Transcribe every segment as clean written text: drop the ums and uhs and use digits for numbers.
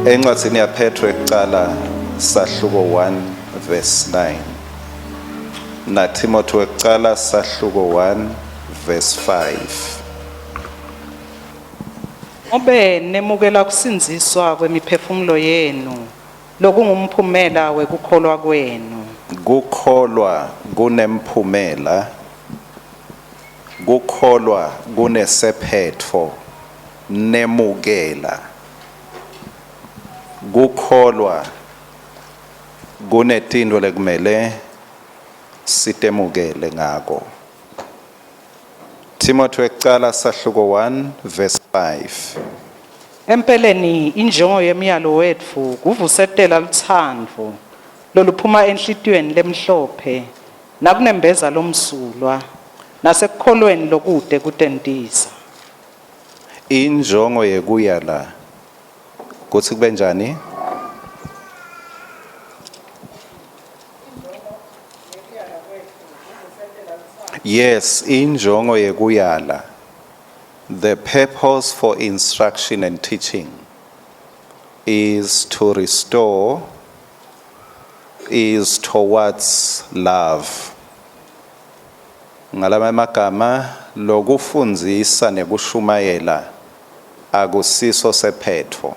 Encwadzini yaPetro ekucala sahluko 1 verse 9 na Timothy wekucala sahluko 1 verse 5. Ngobe nemukela kusindziswa kwemiphefumulo yenu lokungumphumela wekukholwa kwenu. Kukholwa kunemphumela, kukholwa kunesephetfo, nemukela. Kukholwa kunetintfo lekumele sitemukele ngako. Timothy wekucala sahluko 1 verse 5. Empeleni injongo yemyalo wetfu kuvusetela lutsandvo loluphuma enhlitiyweni lemhlophe nakunembeza lomsulwa nasekukholweni lokude kutentisa. Injongo yekuya la kutsi kube njani? Yes, injongo yekuyala. The purpose for instruction and teaching is to restore, is towards love. Ngalama magama, lokufundzisa nekushumayela akusiso sephetfo.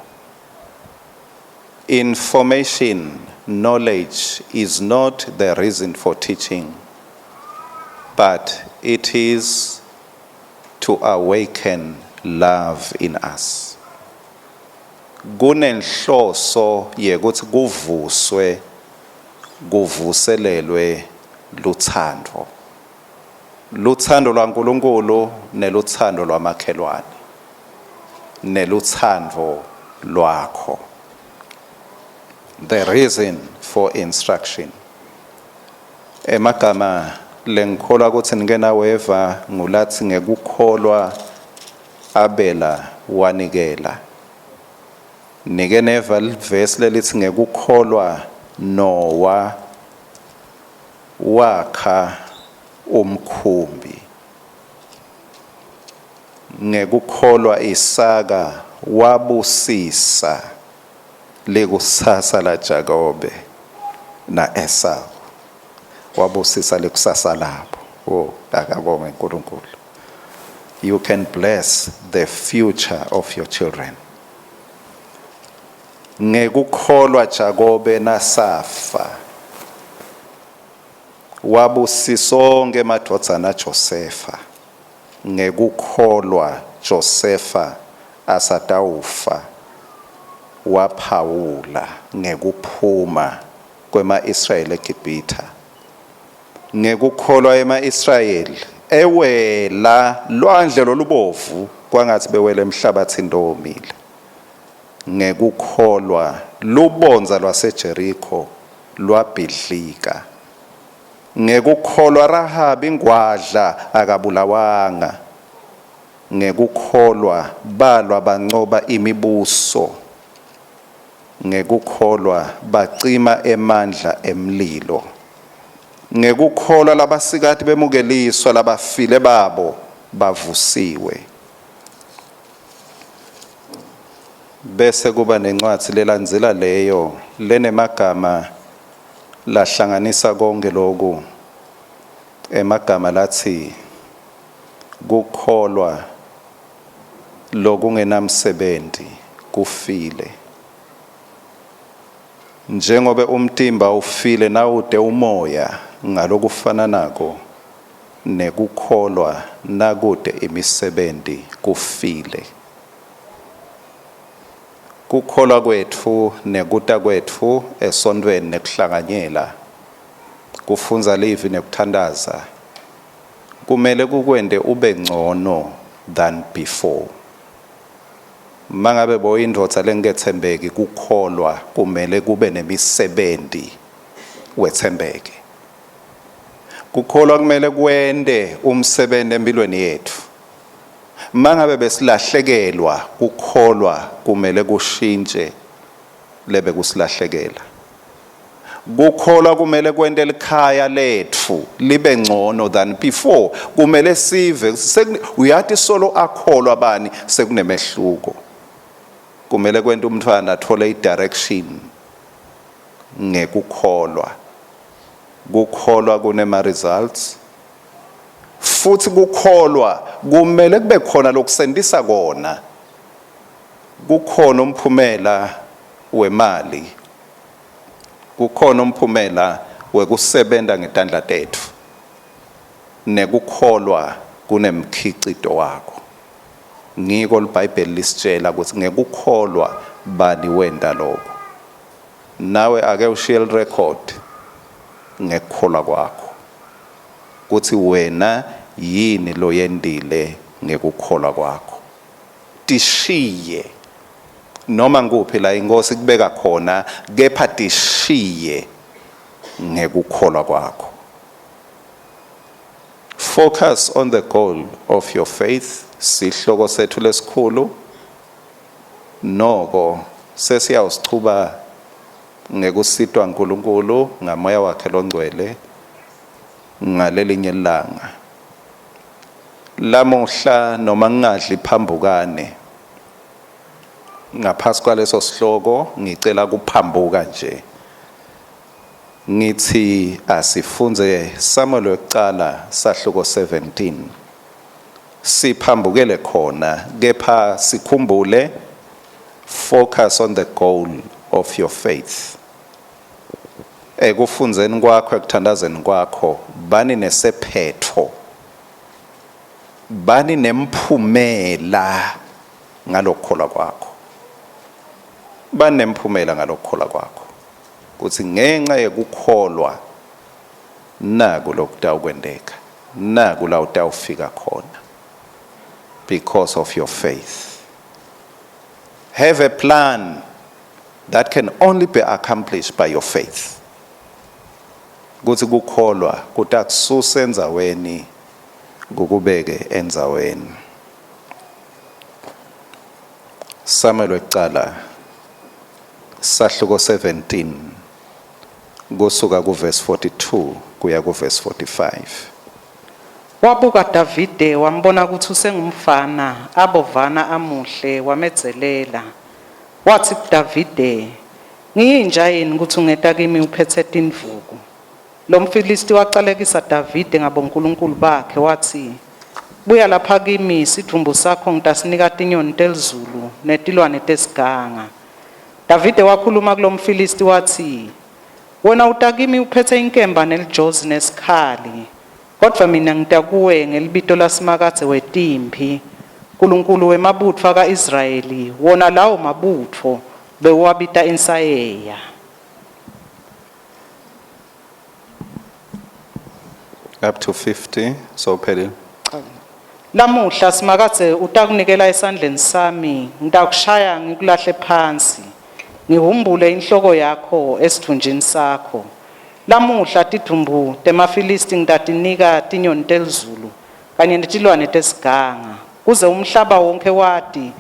Information, knowledge is not the reason for teaching, but it is to awaken love in us. Kunenhloso yekuthi kuvuswe, kuvuselelwe luthando. Luthando lwaNkulunkulu neluthando lwamakhelwane neluthando lwakho. The reason for instruction. Emagama lengikholwa ukuthi nike naweva ngulathi ngekukholwa Abela wanikela. Nike neva livesi lelithi ngekukholwa Noah wakha umkhumbi. Ngekukholwa Isaka wabusisa likusasa laJakobe na Esau. Wabusisa likusasa labo. Oh, akabonge uNkulunkulu. You can bless the future of your children. Ngekukholwa Jakobe nasafa wabusisa onke emadvodzana aJosefa. Ngekukholwa Josefa asatawufa waphawula ngekuphuma kwema-Israyeli eGibhithe. Ngekukholwa ema-Israyeli ewela lwandle lolubovu kwangathi bewele emhlabathini lowomile. Ngekukholwa lubondza lwaseJeriko lwabhidlika. Ngekukholwa Rahabi ingwadla akabulawanga. Ngekukholwa balwa bancoba imibuso. Ngekukholwa bacima emandla emlilo. Ngekukholwa labasikati bemukeliswa, labafile babo bavusiwe. Bese kuba nencwadi lelandzela leyo lenemagama lahlanganisa konke loku, emagama lathi kukholwa lokungenamsebenti kufile. Njengobe umtimba ufile nawute umoya, ngalokufananako nekukholwa nakute imisebenti kufile. Kukholwa kwetfu nekuta kwetfu esontfweni nekuhlanganyela, kufundza livi nekuthandaza kumele kukwente ube ngcono than before. Mangabe boyindvodza lengethembeki, kukholwa kumele kube nemisebenti wethembeke. Kukholwa kumele kwente umsebenzi empilweni yetfu. Mangabe besilahlekelwa kukholwa kumele kushintshe lebe kusilahlekela. Kukholwa kumele kwente likhaya letfu libe ngcono than before. Kumele sive uyati solo akholwa bani sekunemehluko. Kumele kwenta umntfwana athole i-direction ngekukholwa. Kukholwa kunema results, futhi kukholwa kumele kube khona lokusentisa kona. Kukhona umphumela wemali, kukhona umphumela wekusebenta ngetandla tetfu, nekukholwa kunemkhicito wakho. Ngiko liBhayibheli lisitshela ukuthi ngekukholwa bani wenta lokho. Nawe ake ushiye record ngekukholwa kwakho, kuthi wena yini loyendile ngekukholwa kwakho. Tishiye noma nguphi la inkosi kubeka khona, kepha tishiye ngekukholwa kwakho. Focus on the goal of your faith. Sihloko sethu lesikhulu noko sesiyawusichuba ngekusitwa uNkulunkulu ngamoya wakhe longcwele ngalelinye ilanga. Lamuhla noma ngingadli phambukane ngaphasi kwaleso sihloko, ngicela kuphambuka nje, ngithi asifunze Samuel wekucala sahluko 17, siphambukele khona, kepha sikhumbule focus on the goal of your faith. Ekufundzeni kwakho, ekuthandazeni kwakho, bani nesephetho, bani nemphumela ngalokukholwa kwakho, bani nemphumela ngalokukholwa kwakho, kuthi ngenxa yekukholwa naku lokutawukwenteka, naku la utawufika khona because of your faith. Have a plan that can only be accomplished by your faith, kuthi kukholwa kutakususa endzaweni kukubeke endzaweni. Samuel wekucala sahluko 17 kusuka kuverse 42 kuya kuverse 45. Wabuka Davide wambona ukuthi usengumfana abovana amuhle, wamedzelela. Wathi kuDavide, "Ngiyinja yini ukuthi ungeta kimi uphethe tindvuku?" Lo mFilisti wacalekisa Davide ngabonkulunkulu bakhe wathi, "Buya lapha kimi, sidvumbu sakho ngitasinika tinyoni telizulu netilwane tesiganga." Davide wakhuluma kulomFilisti wathi, "Wena utakimi uphethe inkemba nelijozi nesikhali, kodvwa mina ngitakuwe ngelibito laSimakadze wetimphi, Nkulunkulu wemabutfo aka-Israyeli, wona lawo mabutfo bewuwabita insayeya." Up to 50, so phelile. Lamuhla Simakadze utakunikela esandleni sami, ngitakushaya ngikulahle phansi, ngihumbule inhloko yakho esidvunjini sakho. Lamuhla tidvumbu temaFilisti ngitatinika tinyoni telizulu kanye netilwane tesiganga, kuze umhlaba wonke wati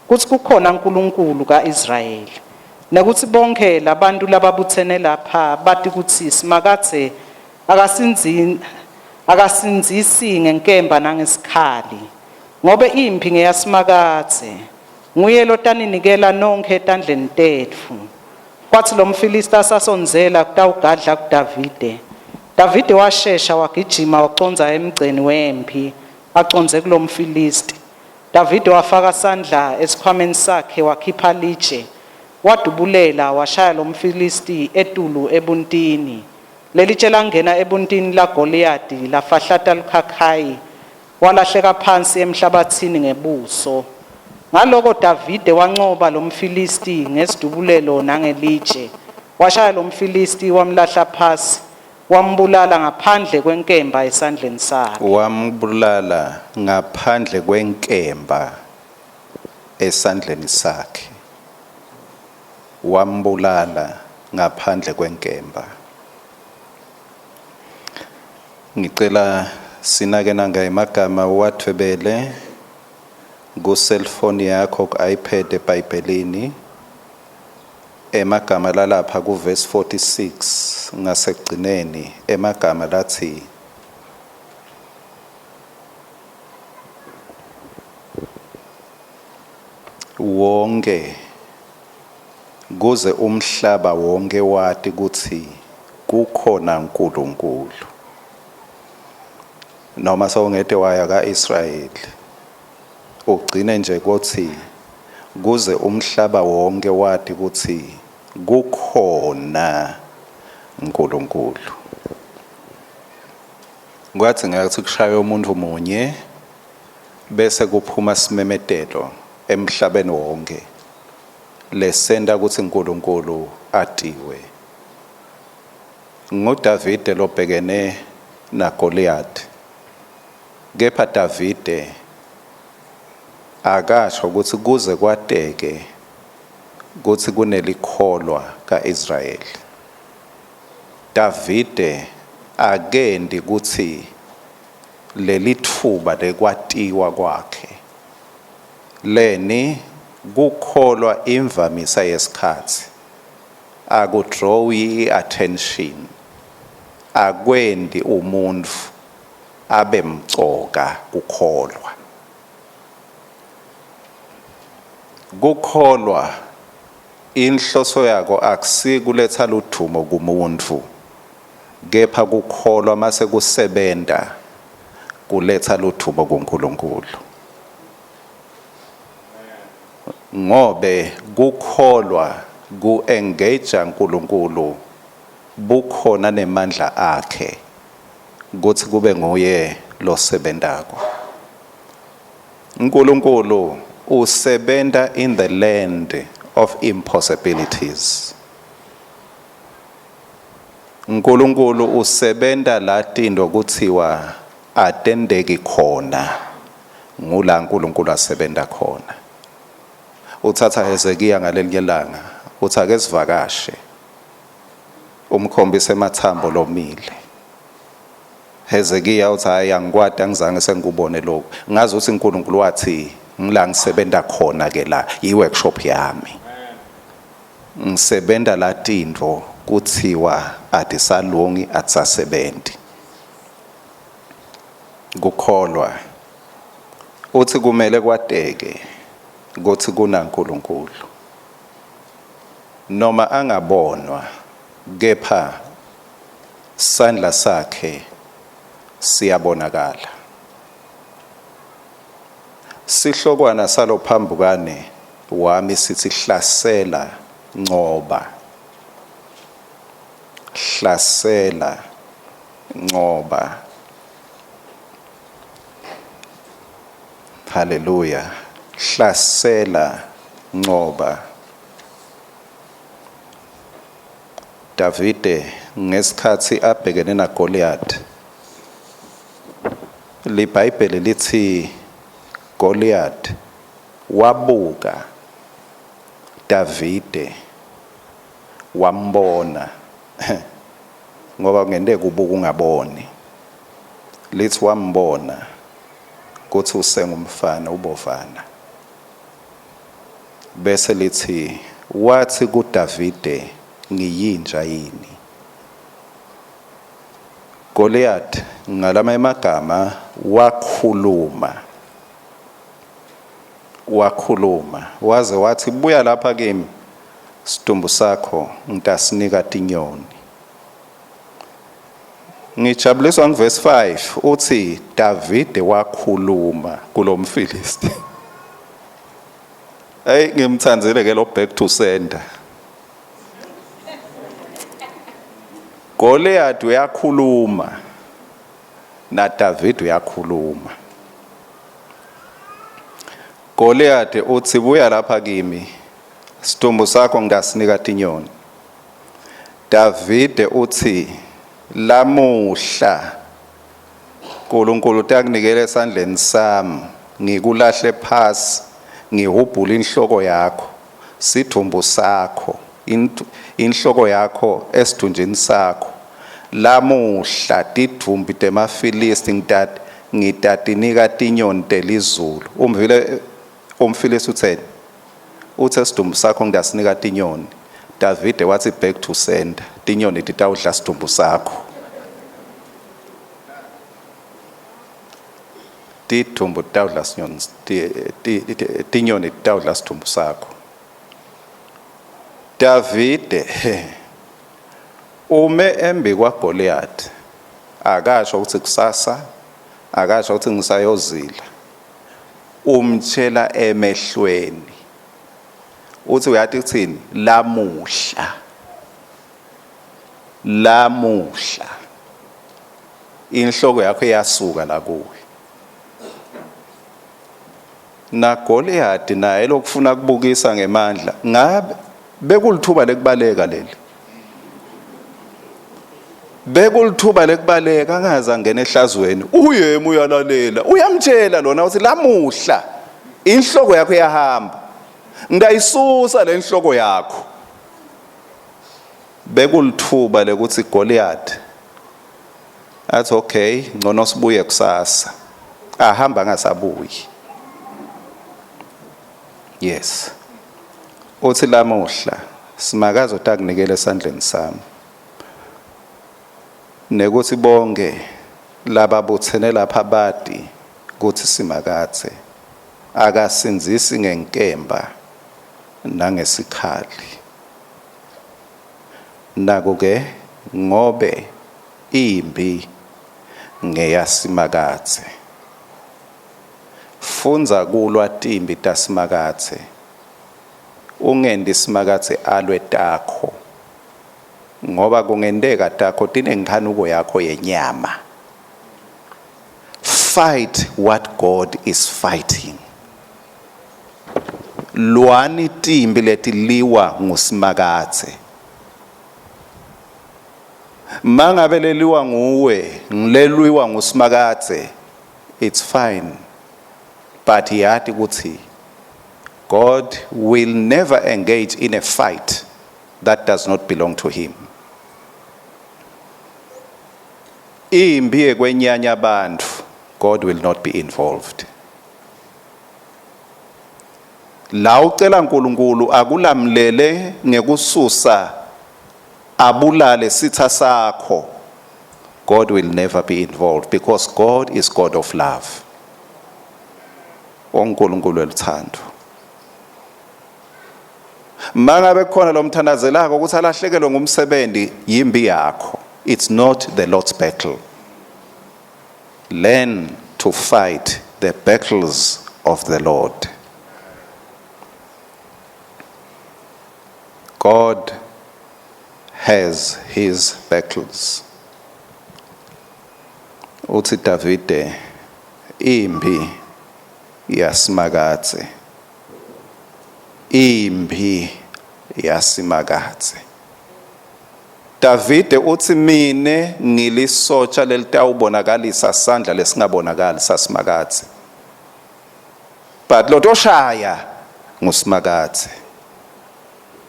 kutsi kukhona uNkulunkulu kaIsrayeli, nekuthi bonke labantu lababutsene lapha bati kutsi Simakadze akasindzisi ngenkemba nangesikhali, ngobe imphi ngeyaSimakadze, nguye lotaninikela nonkhe etandleni tetfu. Kwathi lo mFilisti asasondzela kutawugadla kuDavide, Davide washesha wagijima wacondza emgceni wemphi acondze kulomFilisti. Davide wafaka sandla esikhwameni sakhe wakhipha litshe, wadubulela washaya lomFilisti etulu ebuntini. Lelitshe langena ebuntini laGoliyadi lafahlata lukhakhayi, walahleka phansi emhlabathini ngebuso. Ngaloko Davide wancoba lomFilisti ngesidubulelo nangelitshe. Washaya lomFilisti wamlahla phasi, wambulala ngaphandle kwenkemba esandleni sakhe. Wambulala ngaphandle kwenkemba esandleni sakhe. Wambulala ngaphandle kwenkemba. Ngicela sinake nanga emagama uwathwebele ku cellphone yakho, ku iPad, eBhayibhelini, emagama lalapha ku verse 46 ngasekugcineni, emagama lathi wonke Kuze umhlaba wonke wati kutsi kukhona uNkulunkulu. Noma sewungete waya kaIsrayeli, ugcine nje kutsi kuze umhlaba wonke wati kutsi kukhona uNkulunkulu. Kwathi ngathi kushaya umuntu munye bese kuphuma simemetelo emhlabeni wonke lesenta kutsi uNkulunkulu atiwe. NguDavide lobhekene naGoliath. Kepha Davide akasho ukuthi kuze kwateke kutsi kunelikholwa kaIsrayeli. Davide akendi kutsi lelitfuba lekwatiwa kwakhe leni kukholwa imvamisa yesikhatsi akudrawi iattention, akwendi umuntfu abe mcoka kukholwa. Kukholwa inhloso yako akusikuletha ludvumo kumuntu, kepha kukholwa mase kusebenta kuletha ludvumo kuNkulunkulu. Ngobe kukholwa kuengage uNkulunkulu bukhona nemandla akhe kutsi kube nguye losebentako. uNkulunkulu usebenta in the land of impossibilities. uNkulunkulu usebenta la tinto kutsiwa atendeki khona, ngula uNkulunkulu asebenta khona. Uthatha Hezekiya ngalelinye langa uthi ake sivakashe, umkhombise emathambo lomile. Hezekiya uthi hayi angikwati, angizange sengikubone lokhu, ngazi ukuthi uNkulunkulu wathi ngila ngisebenta khona ke la i-workshop yami, ngisebenta la tintfo kuthiwa atisalungi, atisasebenzi. Kukholwa uthi kumele kwateke kutsi kunaNkulunkulu, noma angabonwa kepha sandla sakhe siyabonakala. Sihlokwana salophambukane wami sithi hlasela ncoba, hlasela ncoba. Haleluya, hlasela ncoba. Davide ngesikhatsi abhekene naGoliath, liBhayibheli litsi Goliath wabuka Davide wambona, ngoba kungenteka ubuka ungaboni. Lithi wambona kutsi usengumfana ubovana. Bese lithi wathi kuDavide ngiyinja yini? Goliath ngalama emagama wakhuluma, wakhuluma waze wathi buya lapha kimi, sidumbu sakho ngitasinika tinyoni. Ngijabuliswa ngivesi 5 uthi Davide wakhuluma kulomFilisti. Hey, ngimthandzile ke lo back to sender. Goliath uyakhuluma na David uyakhuluma. Goliath uthi buya lapha kimi, sidumbu sakho ngasinika tinyoni. Davide uthi lamuhla uNkulunkulu utakunikela esandleni sami, ngikulahle phasi, ngihubhule inhloko yakho, sidumbu sakho, inhloko yakho esidunjini sakho. Lamuhla tidvumbi temaFilisti ngitatinika tinyoni telizulu. Umvile umFilisti utheni? Uthe sidumbu sakho ngitasinika tinyoni. Davide wathi back to sender, tinyoni titawudla sidumbu sakho. Tidumbu titawudla sinyoni, tinyoni titawudla sidumbu sakho. Davide ume embi kwaGoliath, akasho ukuthi kusasa, akasho ukuthi ngisayozila, umtshela emehlweni uthi uyathi kuthini? Lamuhla, lamuhla inhloko yakho iyasuka la kuwe. Na Goliath naye lokufuna kubukisa ngemandla, ngabe bekulithuba lekubaleka leli, bekulithuba lekubaleka, angaze angena ehlazweni. Uyema uyalalela, uyamtshela lona uthi lamuhla inhloko yakho iyahamba, ngayisusa le nhloko yakho. Bekulithuba lekuthi Goliath athi okay, ngcono sibuye kusasa, ahamba angasabuyi. Yes, uthi lamuhla Simakaze utakunikela esandleni sami, nekuthi bonke lababuthene lapha bati kuthi Simakadze akasindzisi ngenkemba nangesikhali. Nako ke, ngobe imbi ngeyaSimakadze. Fundza kulwa timbi taSimakadze, ungenti Simakadze alwe takho, ngoba kungenteka takho tinenkhanuko yakho yenyama. Fight what God is fighting. Lwani timbi letiliwa nguSimakadze. Mangabe leliwa nguwe, ngilelwiwa nguSimakadze, it's fine. But yati ukuthi God will never engage in a fight that does not belong to him. Impi yekwenyanya abantu, God will not be involved. La ucela uNkulunkulu akulamlele ngekususa abulale sitha sakho, God will never be involved, because God is God of love. uNkulunkulu weluthando. Mangabe khona lo mthandazelako ukuthi alahlekelwe ngumsebenzi, yimbi yakho. It's not the Lord's battle. Learn to fight the battles of the Lord. God has his battles. Uthi Davide, impi yaSimakadze, impi yaSimakadze. Davide uthi mine ngilisotsha lelitawubonakalisa sandla lesingabonakali saSimakadze, but lotoshaya nguSimakadze,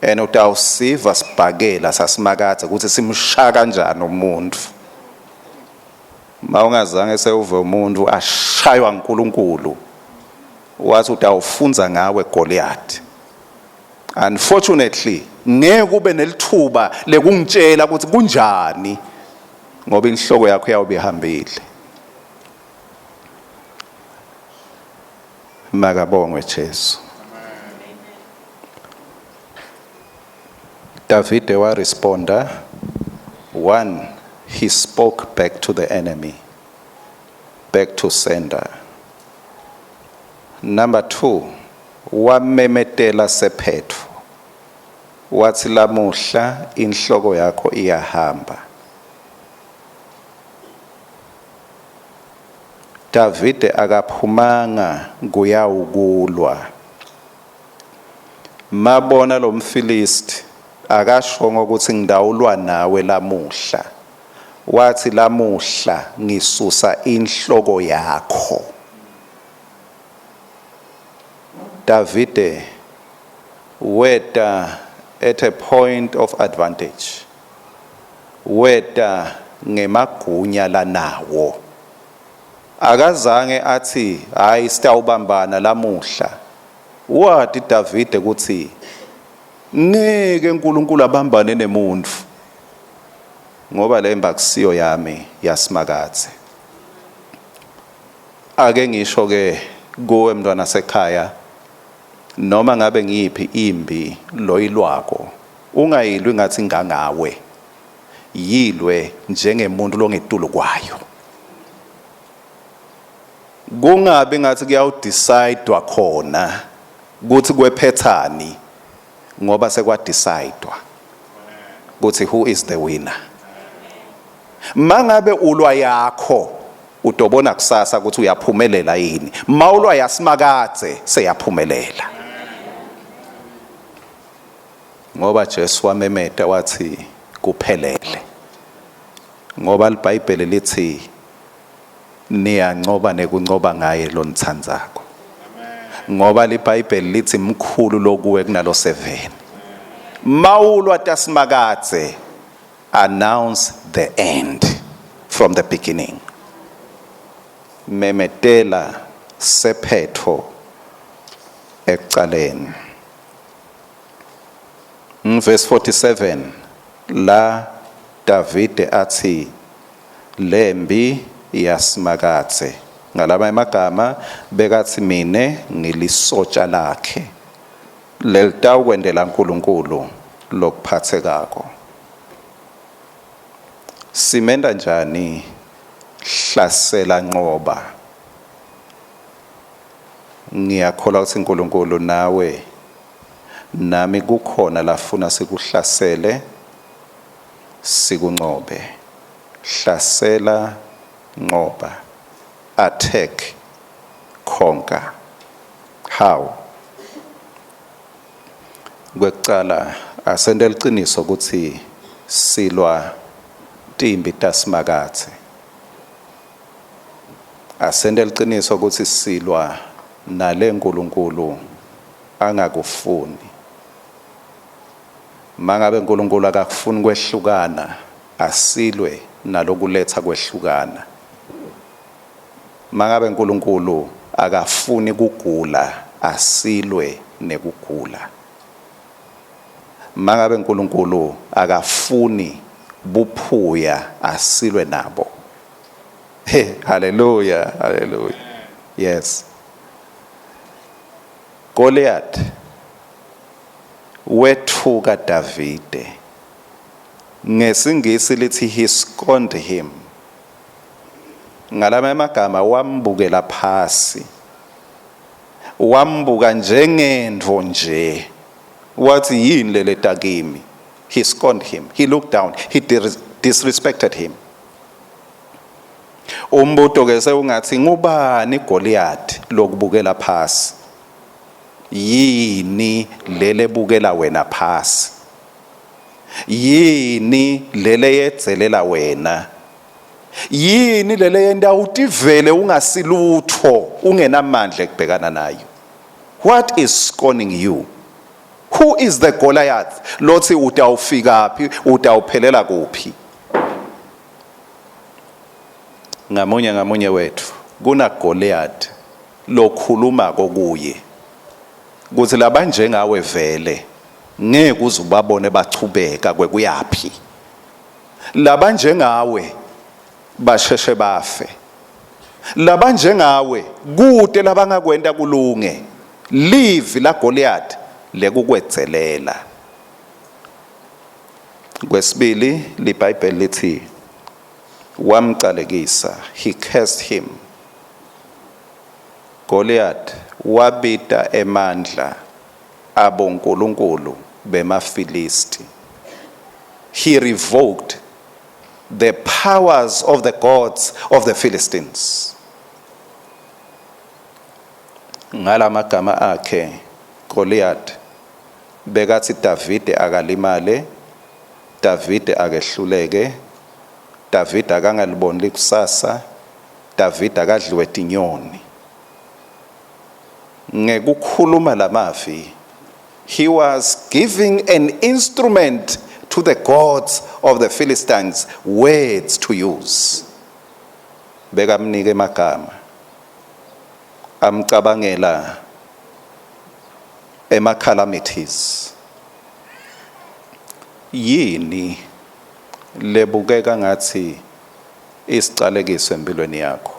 and utawusiva sibhakela saSimakadze ukuthi simshaya kanjani umuntu. Mawungazange sewuve umuntu ashaywa uNkulunkulu, wathi utawufunza ngawe Goliath. Unfortunately ngeke kube nelithuba lekungitshela ukuthi kunjani, ngoba inhloko yakho iyawube ihambile. Makabongwe Jesu. Davide wa responda. One, he spoke back to the enemy, back to sender. Number two, wamemetela sephetfo, wathi lamuhla inhloko yakho iyahamba. Davide akaphumanga kuyawukulwa. Mabona lo mFilisti, akashongo ukuthi ngidawulwa nawe lamuhla, wathi lamuhla ngisusa inhloko yakho. Davide weta at a point of advantage, weta ngemagunya lanawo. Akazange athi hayi sitawubambana lamuhla. Wati Davide ukuthi ngeke uNkulunkulu abambane nemuntu, ngoba le mbakusiyo yami, yaSimakadze. Ake ngisho ke kuwe mntwana sekhaya, noma ngabe ngiyiphi imbi loyilwako. Ungayilwi ngathi ngangawe, yilwe njengemuntu longetulu kwayo. Kungabi ngathi kuyawudecidwa khona kuthi kwephethani, ngoba sekwadecidwa kuthi who is the winner. Mangabe ulwa yakho utobona kusasa ukuthi uyaphumelela yini. Mawulwa yaSimakadze seyaphumelela. Ngoba Jesu wamemeta wathi kuphelele. Ngoba iBhayibheli lithi niyancoba nekuncoba ngaye lonitsandzako. Ngoba iBhayibheli lithi mkhulu lokuwe kunalo 7. Mawulwa taSimakadze, announce the end from the beginning. Memetela sephetho ekucaleni. Verse 47 la Davide athi lembi yaSimakadze. Ngalama emagama bekathi mine ngilisotsha lakhe lelitawukwendela uNkulunkulu lokuphathekako. Simenda njani hlasela nqoba? Ngiyakholwa ukuthi uNkulunkulu nawe nami kukhona lafuna sikuhlasele sikunqobe. Hlasela nqoba, attack, conquer. How? Kwekucala asente liciniso ukuthi silwa timbi taSimakadze. Asente liciniso ukuthi silwa nale nkulunkulu angakufuni. Mangabe uNkulunkulu akakufuni kwehlukana, asilwe nalokuletha kwehlukana. Mangabe uNkulunkulu akafuni kugula, asilwe nekugula. Mangabe uNkulunkulu akafuni buphuya, asilwe nabo. Hey, hallelujah, hallelujah. Yes. Goliath wethuka Davide. Ngesingisi lithi he scorned him. Ngalama emagama wambukela phasi. Wambuka njengento nje. Wathi yini leleta kimi? He scorned him. He looked down. He disrespected him. Umbuto ke sewungathi ngubani Goliath lokubukela phasi? Yini lele bukela wena phasi? Yini lele yedzelela wena? Yini lele yenta utivele ungasilutho, ungenamandla ekubhekana nayo? What is scorning you? Who is the Goliath lothi utawufika phi, utawuphelela kuphi? Ngamunye ngamunye wethu kuna Goliath lokhuluma kokuye kuthi labanjengawe vele ngeke uze ubabone bachubeka kwekuyaphi. Labanjengawe basheshe bafe. Labanjengawe kude labangakwenta kulunge. Livi la Goliath lekukwedzelela. Kwesibili liBhayibheli lithi wamcalekisa, he cursed him. Goliath wabita emandla abonkulunkulu bemaFilisti. He revoked the powers of the gods of the Philistines. Ngalamagama akhe Goliath bekathi Davide akalimale, Davide akehluleke, Davide akangaliboni likusasa, Davide akadliwe tinyoni. Ngekukhuluma lamavi, he was giving an instrument to the gods of the Philistines, words to use. Bekamnike emagama, amcabangela ema calamities. Yini lebukeka ngathi isicalekiso empilweni yakho?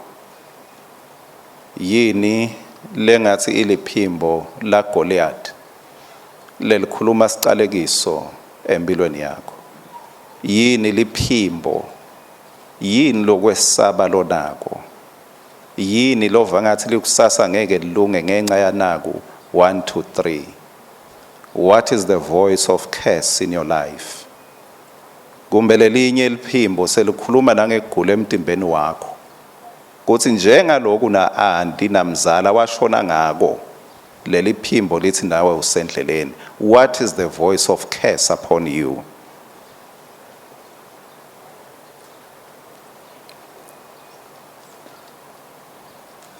Yini lengathi iliphimbo la Goliath lelikhuluma sicalekiso Empilweni yakho? Yini liphimbo? Yini lokwesaba lonako? Yini lova ngathi likusasa ngeke lilunge ngenxa yanaku 1 2 3? What is the voice of curse in your life? Kumbe lelinye liphimbo selikhuluma nangegula emtimbeni wakho, kuthi njengaloku na anti namzala washona ngako, leli phimbo lithi nawe usendleleni. What is the voice of curse upon you?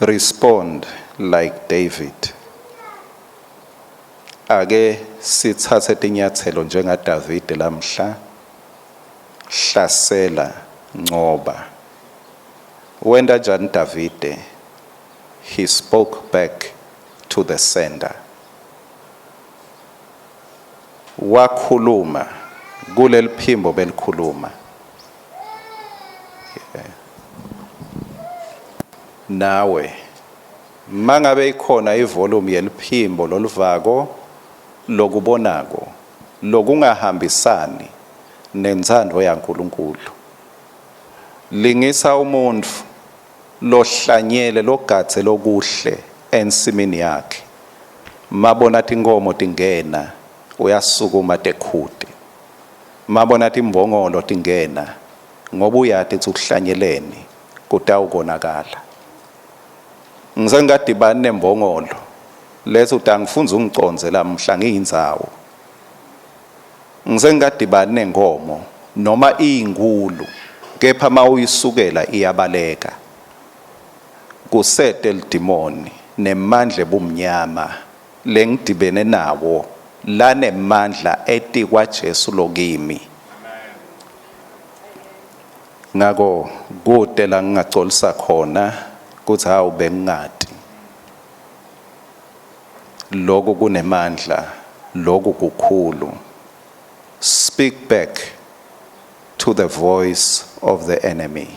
Respond like David. Ake sithathe tinyathelo njengaDavid lamhla. Hlasela, ncoba. Wenta njani Davide? He spoke back to the sender. Wakhuluma kuleli phimbo belikhuluma. Nawe mangabe ikhona ivolume yeliphimbo loluvako, lokubonako lokungahambisani nentsandvo yaNkulunkulu, lingisa umuntfu lohlanyele, logadze lokuhle ensimini yakhe. Mabona tinkomo tingena, uyasukuma tekhute. Mabona timbongolo tingena, ngoba uyati kutsi ukuhlanyeleni kutawukonakala. Ngisengadibani nembongolo lethi utangifunza ungiconze lamhla ngiyindzawo. Ngisengadibani nenkomo noma iyinkulu, kepha mawuyisukela iyabaleka. Kusete lidimoni nemandla ebumnyama lengidibene nawo lanemandla etikwa Jesu lokimi. Ngako kute la ngingacolisa khona kuthi hawu, bengingati. Lokhu kunemandla, lokhu kukhulu. Speak back to the voice of the enemy.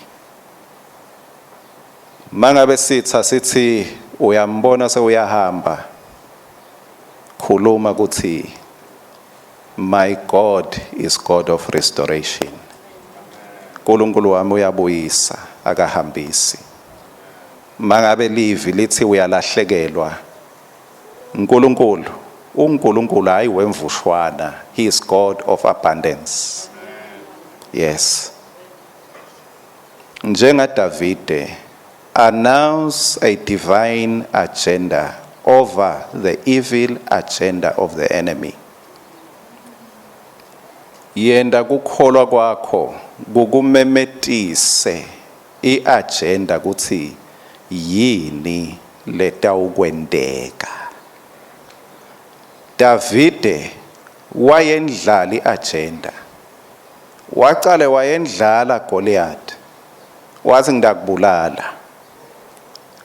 Mangabe sitha sithi uyambona sewuyahamba, khuluma kuthi my God is God of restoration. uNkulunkulu wami uyabuyisa, akahambisi. Mangabe livi lithi uyalahlekelwa, uNkulunkulu uNkulunkulu hayi wemvushwana, he is God of abundance. Yes, njenga Davide, announce a divine agenda over the evil agenda of the enemy. Yenda kukholwa kwakho kukumemetise iagenda kuthi yini letawukwenteka. Davide wayendlala iagenda, wacale wayendlala Goliath, wathi ngidakubulala,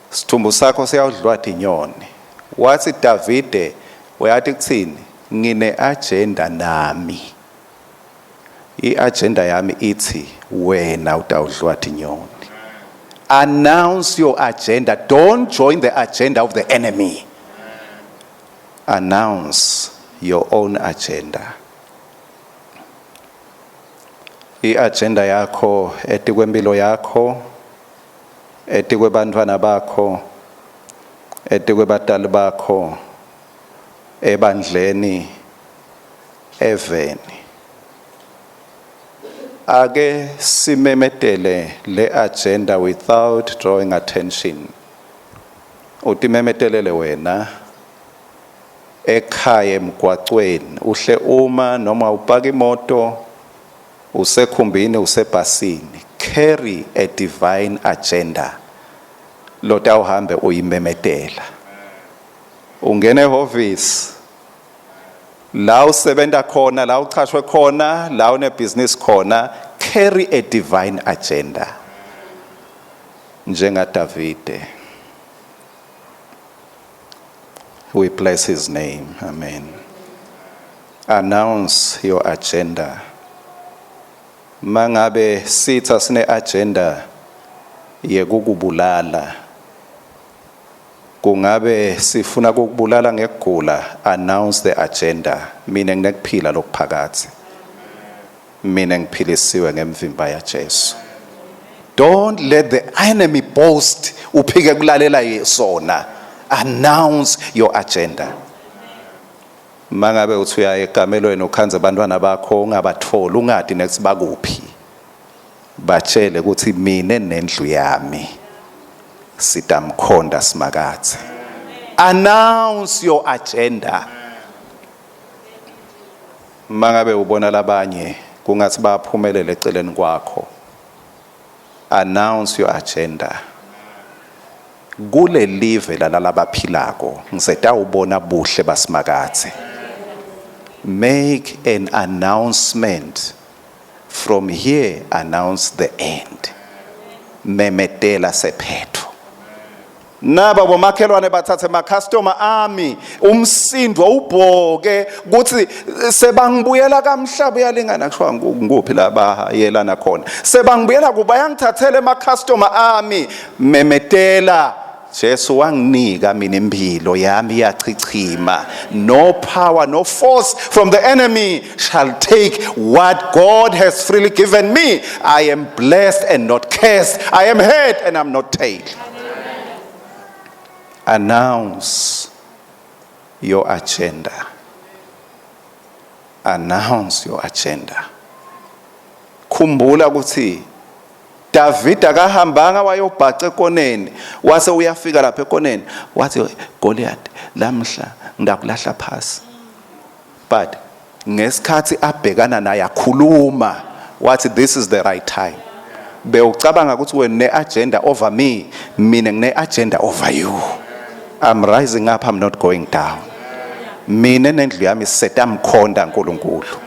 sithumbu sakho siyawudliwa tinyoni. Wathi Davide, uyathi kuthini? Ngine agenda nami, i-agenda yami ithi wena utawudliwa tinyoni. Announce your agenda. Don't join the agenda of the enemy. Announce your own agenda. I-agenda yakho etikwempilo yakho, etikwebantfwana bakho, etikwebatali bakho, ebandleni, eveni. Ake simemetele le agenda without drawing attention. Utimemetelele wena ekhaya, emgwacweni, uhle uma noma upaka imoto, usekhumbini, usebhasini, carry a divine agenda lotawuhambe uyimemetela. Ungena ehhovisi la usebenta khona, la uchashwe khona, la unebhizinisi khona, carry a divine agenda njenga Davide. We bless his name. Amen. Announce your agenda. Mangabe sitha sine agenda yekukubulala, kungabe sifuna ukukubulala ngekugula, announce the agenda: mina nginekuphila lokuphakatsi. Mina ngiphilisiwe ngemvimba yaJesu. Don't let the enemy boast uphike kulalela sona. Announce your agenda. Mangabe uthi uya ekamelweni ukhanze abantwana bakho ungabatholi, ungadi next bakuphi, batshele ukuthi mina nendlu yami sitamkhonda Simakadze. Announce your agenda. Mangabe ubona labanye kungathi baphumelele eceleni kwakho, announce your agenda. Kule live lalabaphilako ngisetawubona buhle baSimakadze. Make an announcement. From here, announce the end. Memetela sephetho. Naba bomakhelwane bathathe ama-customer ami, umsindo ubhoke kuthi sebangibuyela kamhlaba uyalingana, kushiwa nguphi la bayelana khona, sebangibuyela kuba yangithathela ama-customer ami. Memetela, Jesu wanginika mina impilo yami iyachichima. No power, no force from the enemy shall take what God has freely given me. I am blessed and not cursed. I am head and I'm not tail. Announce your agenda. Announce your agenda. Khumbula ukuthi David akahambanga wayobhaca ekoneni, wase uyafika lapha ekoneni wathi, "Goliath, lamhla ngidakulahla phasi." But ngesikhathi abhekana naye akhuluma wathi, "This is the right time. Bewucabanga ukuthi wena ne-agenda over me, mina ngine-agenda over you. I'm rising up, I'm not going down. Mina nendlu yami sisetamkhonda uNkulunkulu."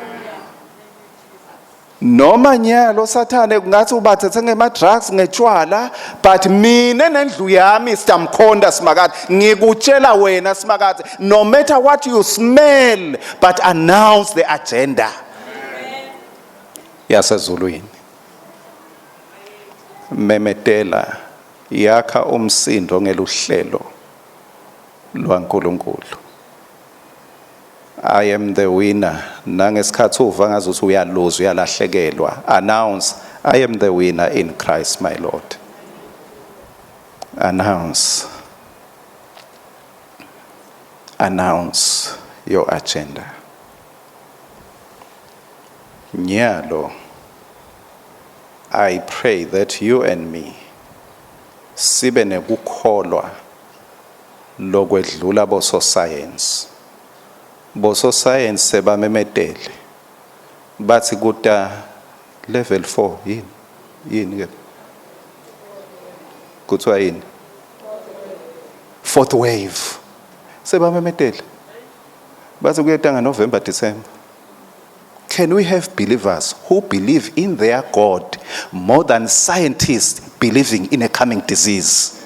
Noma nyalo sathane kungathi ubathethe ngema-drugs, ngetshwala, but mina nendlu yami sitamkhonda Simakadze. Ngikutshela wena Simakadze, no matter what you smell, but announce the agenda yasezulwini. Memetela, yakha umsindo ngeluhlelo lwaNkulunkulu. I am the winner. Nangesikhathi uva ngazuthi uyaluza, uyalahlekelwa, announce, "I am the winner in Christ my Lord." Announce, announce your agenda. Nyalo I pray that you and me sibe nekukholwa lokwedlula bososayensi. Bososayensi sebamemetele bathi kuta level 4, yini yini ke kuthiwa yini, fourth wave. Sebamemetele bathi kuyeta nga-November, December. Can we have believers who believe in their God more than scientists believing in a coming disease?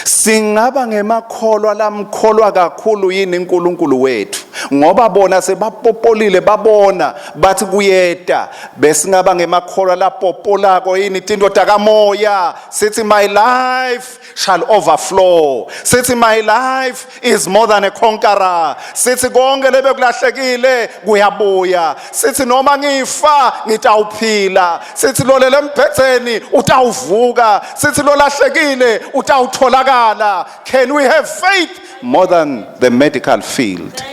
Singaba ngemakholwa lamkholwa kakhulu yini uNkulunkulu wethu, ngoba bona sebapopolile babona bathi kuyeta? Besingaba ngemakholwa lapopolako yini tinto takamoya, sithi, "My life shall overflow," sithi, "My life is more than a conqueror," sithi konke lebekulahlekile kuyabuya, sithi noma ngifa ngitawuphila, sithi lolele embhedzeni utawuvuka, sithi lolahlekile utawutholakala? Can we have faith more than the medical field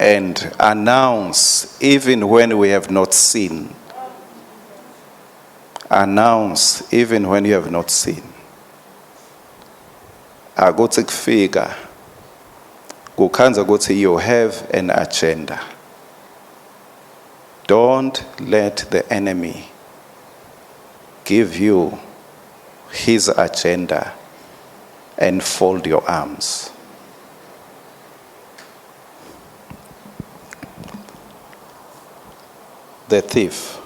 and announce even when we have not seen? Announce even when you have not seen. Akuthi kufika kukhanza ukuthi you have an agenda. Don't let the enemy give you his agenda and fold your arms. The thief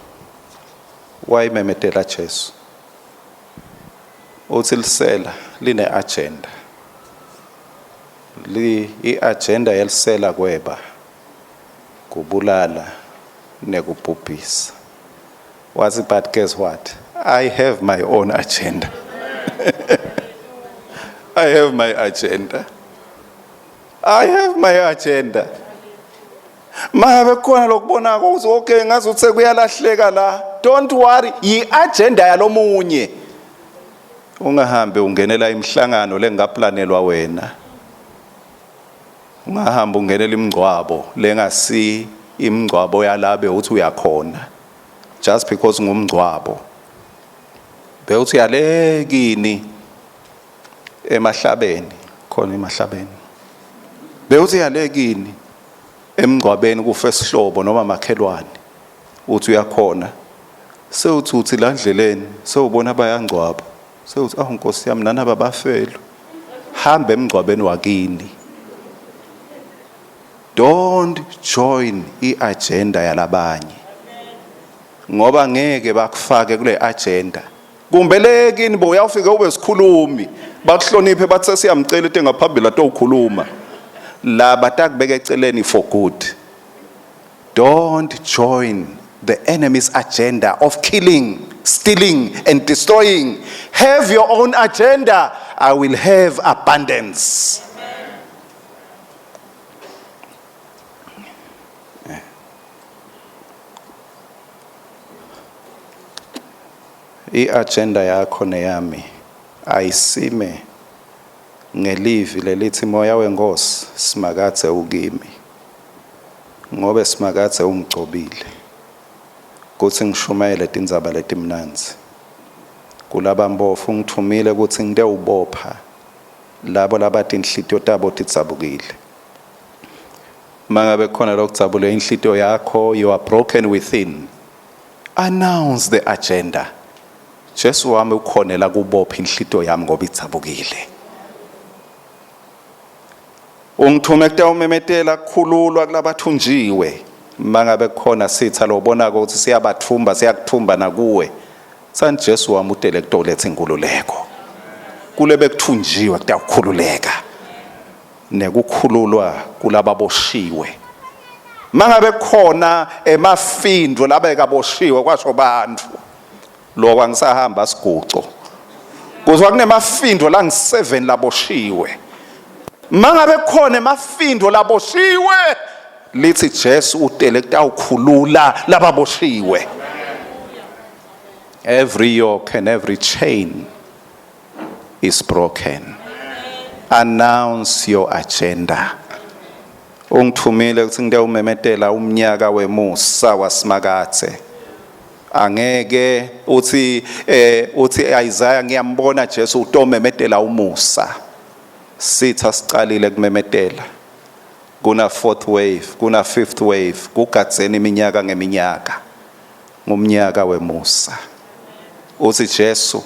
wayimemetela Jesu, uthi lisela line agenda, li iagenda yelisela kweba, kubulala nekubhubhisa. Wathi, "But guess what? I have my own agenda. I have my agenda. I have my agenda." Mangabe kukhona lokubonako ukuthi okay ngaze uthe kuyalahleka la, don't worry, yi-agenda yalomunye. Ungahambi ungenela imihlangano lengaplanelwa wena. Ungahamba ungenela imingcwabo lengasi imingcwabo yalabe uthi uyakhona just because ngumngcwabo. Bewuthi uyalekini emahlabeni, khona emahlabeni. Bewuthi uyalekini emngcwabeni kufe sihlobo noma makhelwane, uthi uyakhona. Sewuthi uthi la ndleleni sewubona bayangcwaba, sewuthi awu Nkosi yami nanaba bafelwe. Hamba emngcwabeni wakini. Don't join i-agenda yalabanye, ngoba ngeke bakufake kule agenda. Kumbe le kini bo uyawufika ube sikhulumi, bakuhloniphe bathi siyamcela into engaphambili atokhuluma. La batakubeka eceleni for good. Don't join the enemy's agenda of killing, stealing and destroying. Have your own agenda. I will have abundance. I-agenda yakho neyami ayisime ngelivi lelithi moya wenkosi Simakadze ukimi, ngobe Simakadze ungigcobile kutsi ngishumayele tindzaba letimnandzi kulabampofu, ungithumile kutsi ngitewubopha labo labatinhlitiyo tabo tidzabukile. Mangabe khona lokudzabule inhlitiyo yakho, you are broken within, announce the agenda. Jesu wami ukhonela kubopha inhlitiyo yami ngoba idzabukile. Ungithume kutawumemetela kukhululwa kulabathunjiwe. Mangabe kukhona sitha lobonako ukuthi siyabathumba, siyakuthumba nakuwe, tsani Jesu wami utele kutoletha inkululeko. Kule bekuthunjiwe kutawukhululeka, nekukhululwa kulababoshiwe. Mangabe kukhona emafindo labekaboshiwe kwasho bantfu, lokho angisahamba siguco. Kuzwa kunemafindo la ngi7 laboshiwe. Mangabe kukhona emafindo laboshiwe, lithi Jesu utele kutawukhulula lababoshiwe. Every yoke and every chain is broken. Announce your agenda. Ungithumile ukuthi ngitewumemetela umnyaka wemusa waSimakadze. Angeke uthi uthi Isaiah ngiyambona Jesu utomemetela umusa. Sitha sicalile kumemetela. Kuna fourth wave, kuna fifth wave, kugadzeni iminyaka ngeminyaka. Ngumnyaka wemusa. Uthi Jesu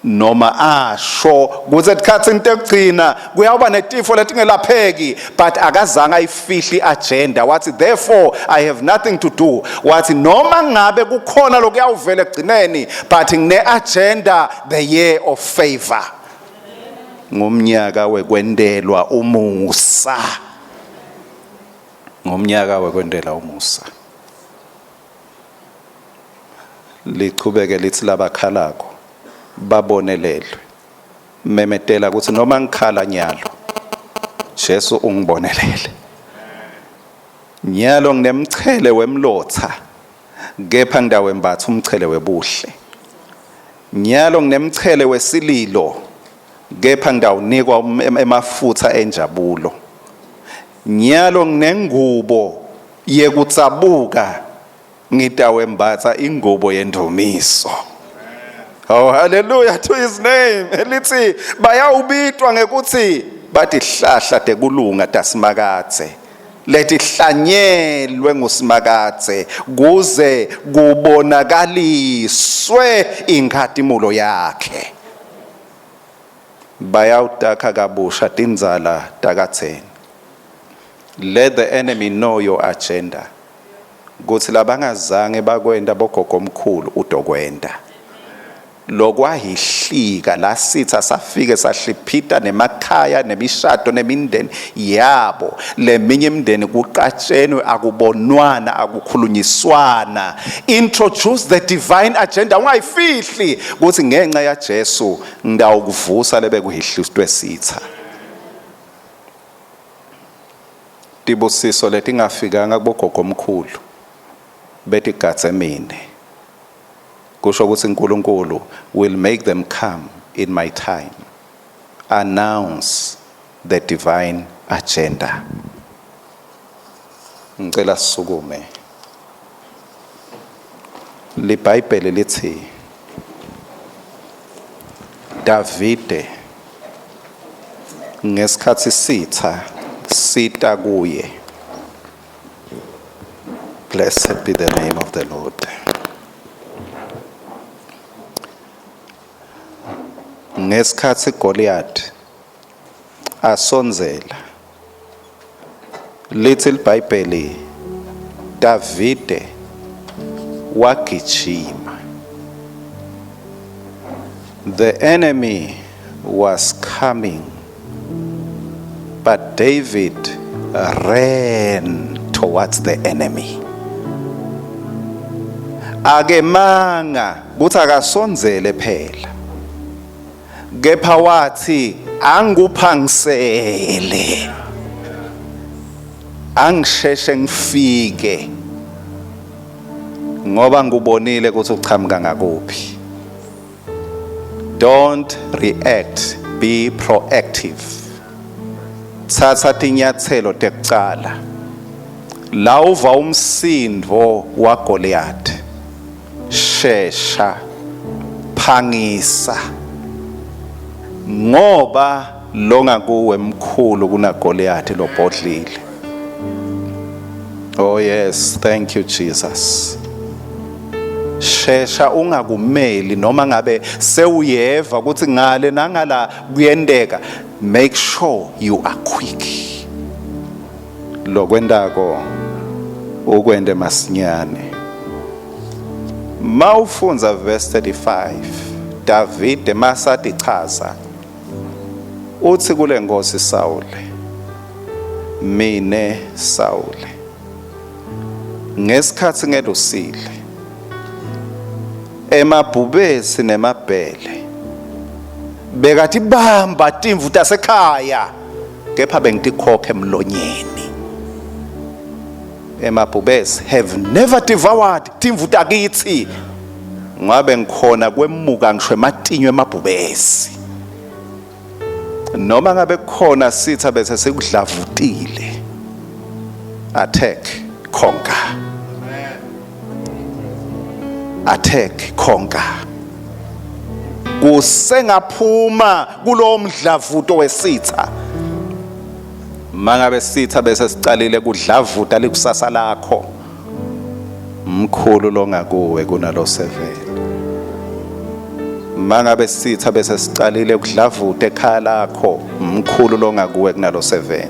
noma asho kuze etikhatsini tekugcina kuyawuba netifo letingelapheki, but akazange ayifihli agenda. Wathi therefore I have nothing to do. Wathi noma ngabe kukhona lokuyawuvela ekugcineni, but ngine agenda, the year of favor. Ngumnyaka wekwentelwa umusa. Ngumnyaka wekwentela umusa. Lichubeke lithi labakhalako babonelelwe. Memetela ukuthi noma ngikhala nyalo, Jesu ungibonelele. Nyalo nginemchele wemlotha, kepha ngidawembatha umchele webuhle. Nyalo nginemchele wesililo, kepha ngidawunikwa emafutha enjabulo. Nyalo nginengubo yekutsabuka, ngitawembatha ingubo yendumiso. Oh, hallelujah to his name. Elithi bayawubitwa ngekuthi batihlahla tekulunga tasimakadze, letihlanyelwe nguSimakadze kuze kubonakaliswe inkhatimulo yakhe. Bayawutakha kabusha tindzala takadzeni. Let the enemy know your agenda. Kuthi labangazange bakwenta bogogomkhulu utokwenta. Lokwahihlika la sitha safike sahliphita nemakhaya nemishado nemindeni yabo. Leminye imindeni kuqatshenwe, akubonwana, akukhulunyiswana. Introduce the divine agenda, ungayifihli kuthi ngenxa ya Jesu ngidawukuvusa lebe kuhihliswe sitha. Tibusiso letingafikanga kubogogomkhulu betigadze mine. Kusho ukuthi uNkulunkulu will make them come in my time. Announce the divine agenda. Ngicela sisukume. LiBhayibheli lithi Davide ngesikhathi sitha sita kuye. Blessed be the name of the Lord. Ngesikhathi Goliath asondzela lithi liBhayibheli Davide wagijima. The enemy was coming, but David ran towards the enemy. Akemanga kuthi akasondzele phela, kepha wathi anguphangisele, angisheshe ngifike ngoba ngubonile ukuthi uchamuka ngakuphi. Don't react, be proactive. Thatha tinyathelo tekucala. La uva umsindo waGoliath, shesha, phangisa, ngoba longakuwe mkhulu kunaGoliath lobhodlile. Oh yes, thank you Jesus. Shesha ungakumeli noma ngabe sewuyeva ukuthi ngale nangala kuyenteka, make sure you are quick. Lokwentako ukwente masinyane. Mawufundza verse 35, Davide masatichaza uthi kule nkosi Sawule, mine Sawule ngesikhathi ngelusile emabhubesi nemabhele bekathi bamba timvu tasekhaya, kepha bengitikhokhe emlonyeni. Emabhubesi have never devoured timvu takithi, ngabe ngikhona kwemuka ngisho ematinyo emabhubesi. Noma ngabe kukhona sitha bese sikudlavutile, attack, conquer, attack, conquer. Kusengaphuma kulowo mdlavuto wesitha. Mangabe sitha bese sicalile kudlavuta likusasa lakho, mkhulu longakuwe kunalo 7. Mangabe sitha bese sicalile kudlavuta ekhaya lakho, mkhulu longakuwe kunalo 7.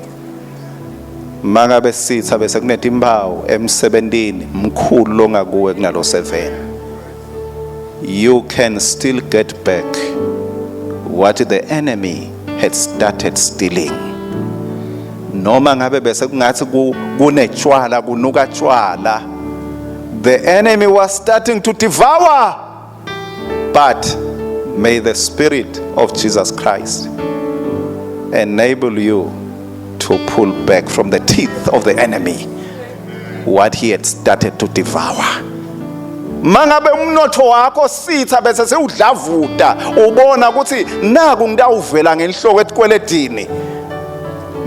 Mangabe sitha bese kunetimpawu emsebentini, mkhulu longakuwe kunalo 7. You can still get back what the enemy had started stealing. Noma ngabe bese kungathi kunetshwala, kunuka tshwala, the enemy was starting to devour, but may the spirit of Jesus Christ enable you to pull back from the teeth of the enemy what he had started to devour. Mangabe umnotho wakho sitha bese sewudlavuta, ubona ukuthi naku ngitawuvela ngenhloko etikweletini,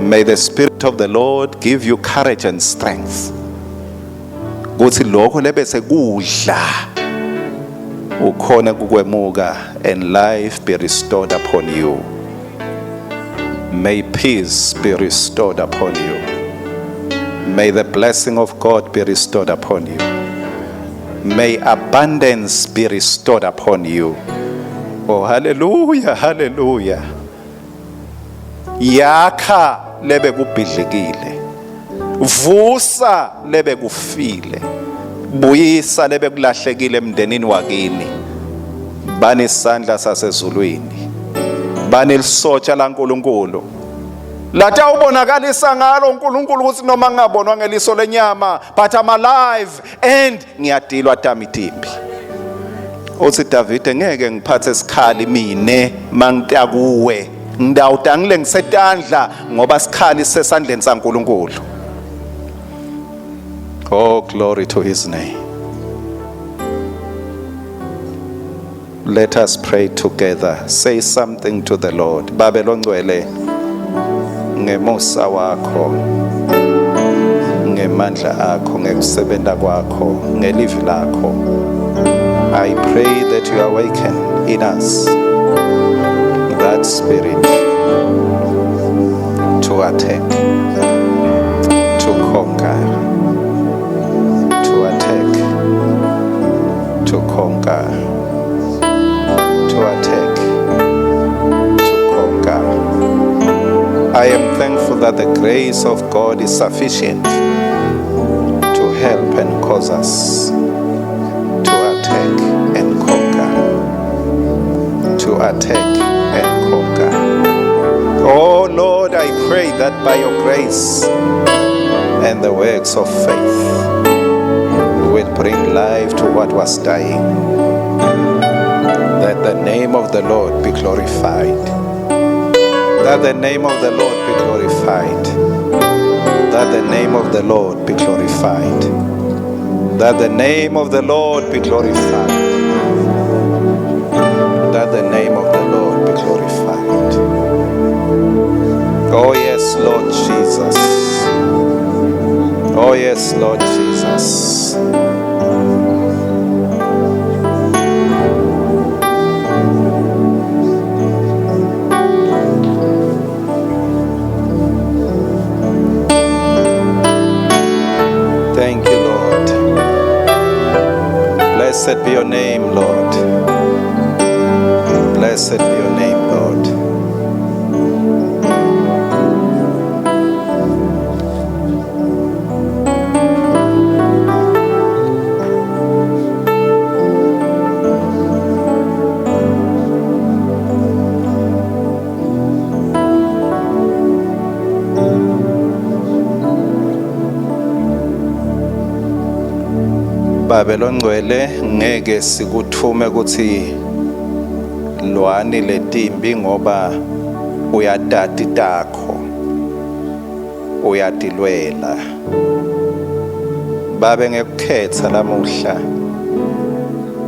may the spirit of the Lord give you courage and strength kuthi lokho lebese kudla ukhona kukwemuka and life be restored upon you. May peace be restored upon you. May the blessing of God be restored upon you. May abundance be restored upon you. Oh, hallelujah, hallelujah. Yakha lebe kubhidlikile, vusa lebe kufile, buyisa lebe kulahlekile emndenini wakini. Banesandla sasezulwini, banelisotsha laNkulunkulu latawubonakalisa ngalo uNkulunkulu ukuthi noma ngingabonwa ngeliso lenyama, but I'm alive and ngiyadilwa tami timbi. Uthi Davide, ngeke ngiphathe sikhali mine mangitakuwe, ngidawuta ngilengisetandla ngoba sikhali sesandleni saNkulunkulu. Oh, glory to his name. Let us pray together. Say something to the Lord. Babe longcwele, ngemusa wakho, ngemandla akho, ngekusebenta kwakho, ngelivi lakho. I pray that you awaken in us that spirit to attack, to conquer, to attack, to conquer, to attack, to conquer. I am thankful that the grace of God is sufficient to help and cause us to attack and conquer, to attack and conquer. Oh Lord, I pray that by your grace and the works of faith will bring life to what was dying, that the name of the Lord be glorified. That the name of the Lord be glorified. That the name of the Lord be glorified. That the name of the Lord be glorified. That the name of the Lord be glorified. Oh yes, Lord Jesus. Oh yes, Lord Jesus. Thank you, Lord. Blessed be your name, Lord. Blessed be your name, Lord. Babe longcwele, ngeke sikuthume ukuthi lwani letimbi, ngoba uyatati takho, uyatilwela. Babe, ngekukhetha lamuhla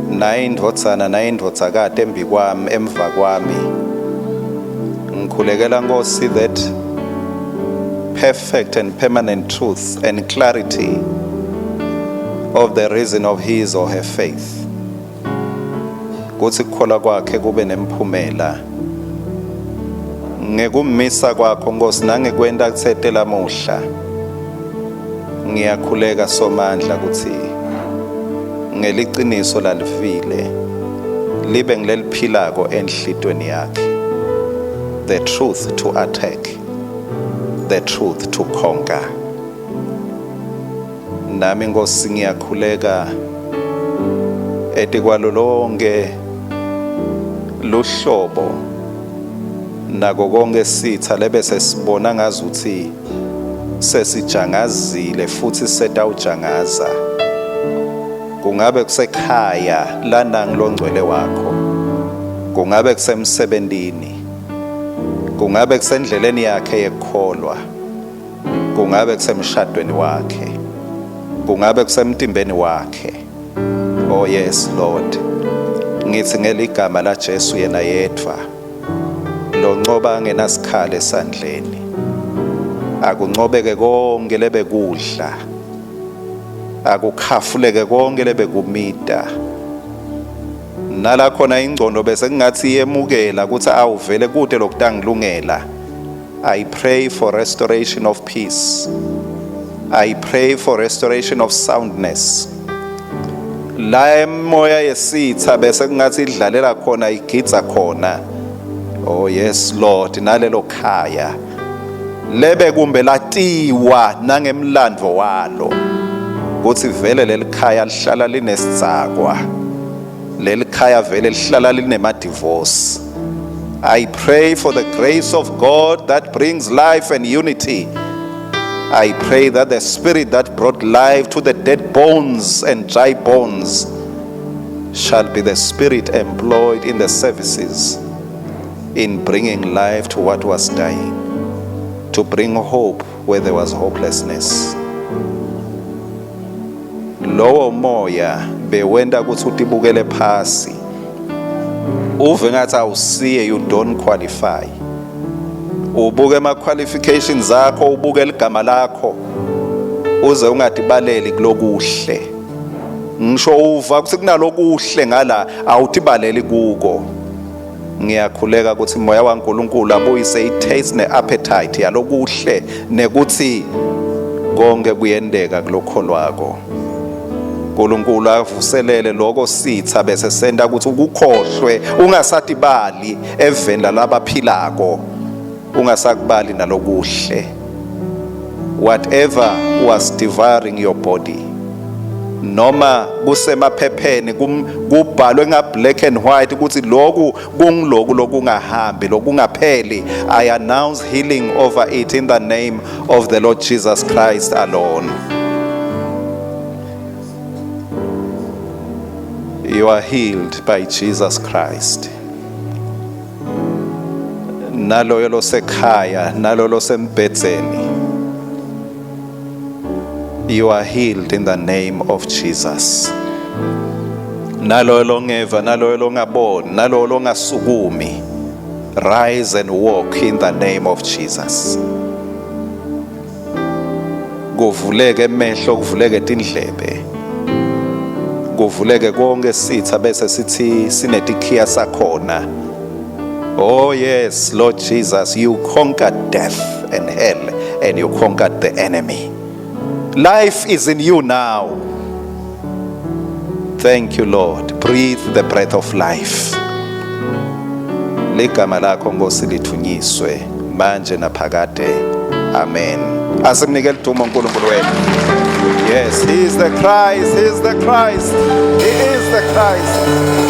nayindvodzana nayindvodzakati embikwami, emva kwami, ngikhulekela Nkosi that perfect and permanent truth and clarity of the reason of his or her faith, kuthi kukholwa kwakhe kube nemphumela ngekumisa kwakho Nkosi nangekwenta kutsete lamuhla. Ngiyakhuleka Somandla ukuthi ngeliciniso lalivile libe ngileliphilako enhlitweni yakhe, the truth to attack, the truth to conquer. Nami Nkosi ngiyakhuleka etikwalo lonke luhlobo nako konke sitha lebese sibona ngazuthi sesijangazile futhi setawujangaza, kungabe kusekhaya lana ngilongcwele wakho, kungabe kusemsebentini, kungabe kusendleleni yakhe yekukholwa, kungabe kusemshadweni wakhe, kungabe kusemtimbeni wakhe. Oh yes, Lord, ngithi ngeligama la Jesu, yena yedvwa loncoba angenasikhali esandleni, akuncobeke konke lebekudla, akukhafuleke konke lebekumita nala khona ingcondo bese kungathi iyemukela ukuthi awuvele kude lokutangilungela. I pray for restoration of peace. I pray for restoration of soundness. La emoya yesitha bese kungathi idlalela khona, igidza khona. Oh yes, Lord, nalelo khaya lebe kumbe latiwa nangemlandvo walo kuthi vele leli khaya lihlala linesitsakwa, leli khaya vele lihlala linema-divorce. I pray for the grace of God that brings life and unity. I pray that the spirit that brought life to the dead bones and dry bones shall be the spirit employed in the services in bringing life to what was dying, to bring hope where there was hopelessness. Lowo moya bewenta ukuthi utibukele phasi, uve ngathi awusiye, you don't qualify. Ubuke ama qualifications akho, ubuke ligama lakho, uze ungatibaleli kulokuhle. Ngisho uva ukuthi kunalokuhle ngala, awutibaleli kuko. Ngiyakhuleka ukuthi moya waNkulunkulu abuyise i-taste ne-appetite yalokuhle, nekuthi konke kuyendeka kulokholwako. uNkulunkulu avuselele lokho sitha bese senda ukuthi ukukhohlwe, ungasatibali eveni lalabaphilako, ungasakubali nalokuhle. Whatever was devouring your body, noma kusemaphepheni kubhalwe nga black and white ukuthi lokhu kungiloku lokungahambi, lokungapheli, I announce healing over it in the name of the Lord Jesus Christ alone. You are healed by Jesus Christ. Naloyo losekhaya, nalo losembhedzeni, you are healed in the name of Jesus. Naloyo longeva, naloyo longaboni, naloyo longasukumi, rise and walk in the name of Jesus. Kuvuleke emehlo, kuvuleke tindlebe, kuvuleke konke sitha bese sithi sinetikhiya sakhona. Oh yes, Lord Jesus, you conquered death and hell, and you conquered the enemy. Life is in you now. Thank you, Lord. Breathe the breath of life. Ligama lakho Nkosi lithunyiswe manje naphakade. Amen. Asimnike lidumo uNkulunkulu wethu. Yes, he is the Christ. He is the Christ. He is the Christ.